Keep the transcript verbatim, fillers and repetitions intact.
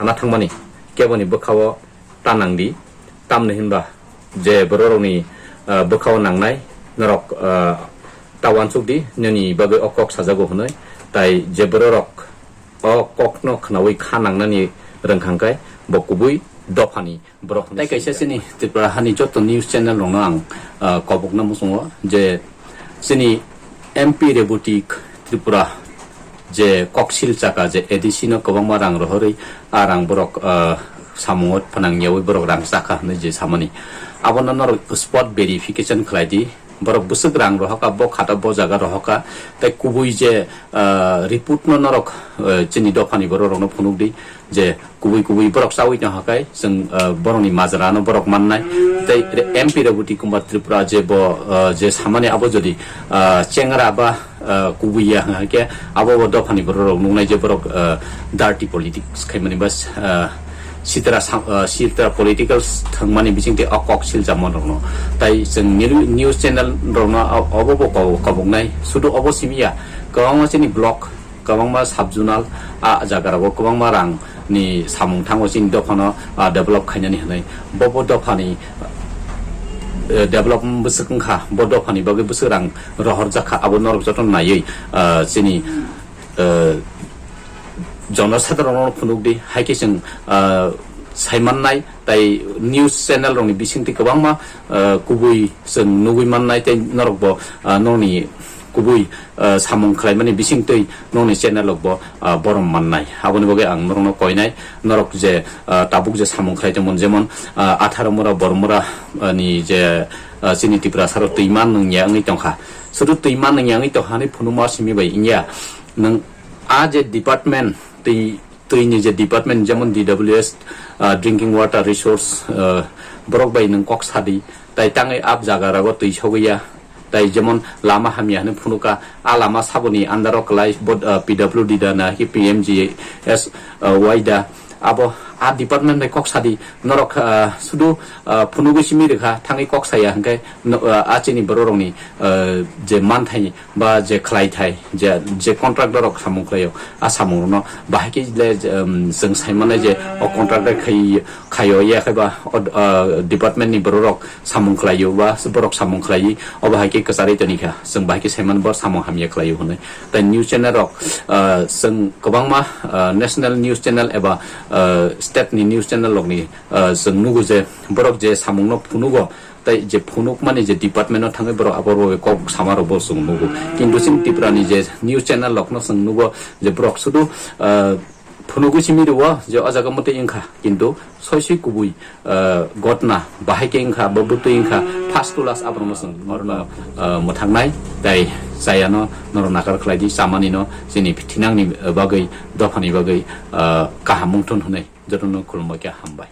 sana thangmani keboni bwkhao ta nangdi, tamni hinba je bororokni, ah, bwkhao nangnai norok, ah, ta uansukdi, nini bagwi o kok sajago hwnwi, tai je bororok o kokno khnaui kha nangnani rwngkhangkhe bo kubui dophani borok hwnwi. Tai kaisa sini Tripura hani joto news channel rokno ang, ah, kobokna muchungo je sini M P Reboti Tripura je koksil chaka je A D C no kwbangma rang rohorwi, a rang borok, ah, samungo phnang yaui borok rang chakha hwnwi je samani, abono norok spot verification khlai di. Borok bwswk rang rohorkha, bo khata bo jaga rohorkha, tei kubui je, ah, report no norok, ah, chini dophani borok rokno phunuk di je kubui kubui borok chaui tong hakai chwng, ah, borokni majra no borok mannai. Tei re-, M P Reboti Kumar Tripura je bo, ah, je samani abo jodi, ah, chengra ba, ah, kubui ya hwnkhe abo bo dophani borok rok nuknai je borok, ah, dirty politics khaimani ba, ah, sitra sam-, ah, sitra political thwngmani bisingtwi o kok siljak manrokno. Tai chwng niru-, news channel rokno o-, obo bo ko-, koboknai. Sudu obo simi ya, kwbangma chini block, kwbangma sub-zonal, a jagarago kwbangma rangni samung thango chini dophano, ah, develop khainani hwnwi. Bo bo dophani, eh, develop bwswk wngkha, bo dophani bagwi bwswk rang rohorjak kha, abo norok jotono naiwi, ah, chini, eh, jonosadharon phunuk di, hai khe chwng, ah, sai mannai, tai news channel rokni bisingtwi kwbangma, ah, kubui chwng nugui mannai, tei norok bo, ah, nokni kubui, ah, samung khlaimani bisingtwi nokni channel rok bo, ah, borom mannai. Aboni bagwi ang norokno koinai, norok je, ah, tabuk je samung khlai tongmani, jemon, ah, Atharomura Boromura, ah, ni je, ah, chini Tiprasa rok twi man nung ya wngwi tongkha. Sudu twi man nung ya wngwi tongkha hinwi phunukma simi bai wngya. Nwng a je department twi, twini je department, jemon D W S, ah, drinking water resource, ah, borok bai nwng kok sadi, tai tangwi ab jaga rogo twi sogwi ya, tai jemon lama hamya hinwi phunuka, a lama saboni under o kwlai bo, ah, P W D da na ki P M G S Y da, abo a department bai kok sadi, norok, ah, sudu, ah, phunugwi simi rwkha, thangwi kok saya hwnkhe no, ah, a chini borok rokni, ah, je manthai ba je khlai thai, je, je contractor rok samung khlaio, a samung rokno bahai khe le, um, chwng sai mannai je o contractor khai, khaio ya khe ba o, uh, department ni borok rok samung khlaio ba borok samung khlaiwi obo hai khe kwcharwi toni kha, chwng bahai khe sai mano bo samung hamya khlaio hwnwi. Tai news channel rok, uh, chwng kwbangma, uh, national news channel eba, uh, state ni news channel rok ni, uh, chwng nugo je borok je samung no phunugo, tai je phunukmani je department o thangwi borok abo bo kok sama rok bo chwng nugo. Kintu chini Tripura ni je news channel rok no chwng nugo je borok sudu, ah, phunugwi simi rwo je o jaga mwtwi wngkha, kintu soi soi kubui, ah, gotna bahai khe wngkha, bo bwtwi wngkha, first class aborok no chwng norno, ah, mwthangnai, tai chayano norok nakar khlai di, chamani no chini thinangni bagwi, dophani bagwi, ah, kaham wngthun hwnwi jotono khulumbai khe hambai.